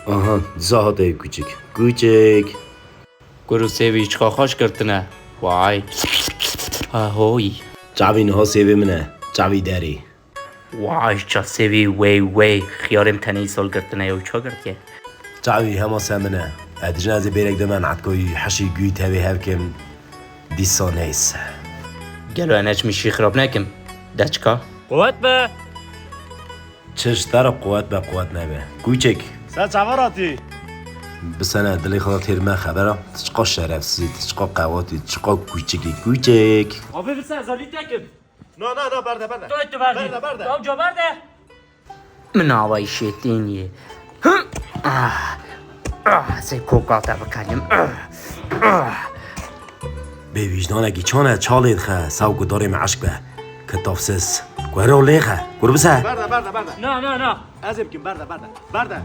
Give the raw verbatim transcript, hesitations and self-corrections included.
Aha, disa hate kûçik. Kûçik. Kuro sêvî çiqa xweş girtine. Vay. Ha hoy. Çavî niha sêvê min e. Çavî derê. Vay ça sêvî wey wey. Xiyarê min tenê îsal girtine ya û ça girtiye. Çavî hema se min e. E, dijin ez ê bêrek dime netkayî heşî gûyî tevê hev kim. Dîsa neyse. Gelo eneç min şî xirab nekim. Deçka. Quwet be! Çi ji te re quwet be, quwet nebe. Kûçik. Ser çava ratî. Bisene dilê xwe têr me xebera. Tu çiqa şerefsizî, tu çiqa qewatî, tu çiqa kûçikî. Kûçik. Abi, bisene zalî tekim. Na, na, na, berde, berde. Toy tu berde. Berde, berde. Toy berde. Min awayî şêtîniyê. Hı! Ah! Ah! Sê koka te bikarim. Ah! Ah! Bê wîjdanekî çane çalê dixe, saw gudarê me eşk be. Kitafsiz. Guero lêxe. Gurbise. Berde, berde, berde. Na, na, na. Ez ê bikim, berde, berde. Berde.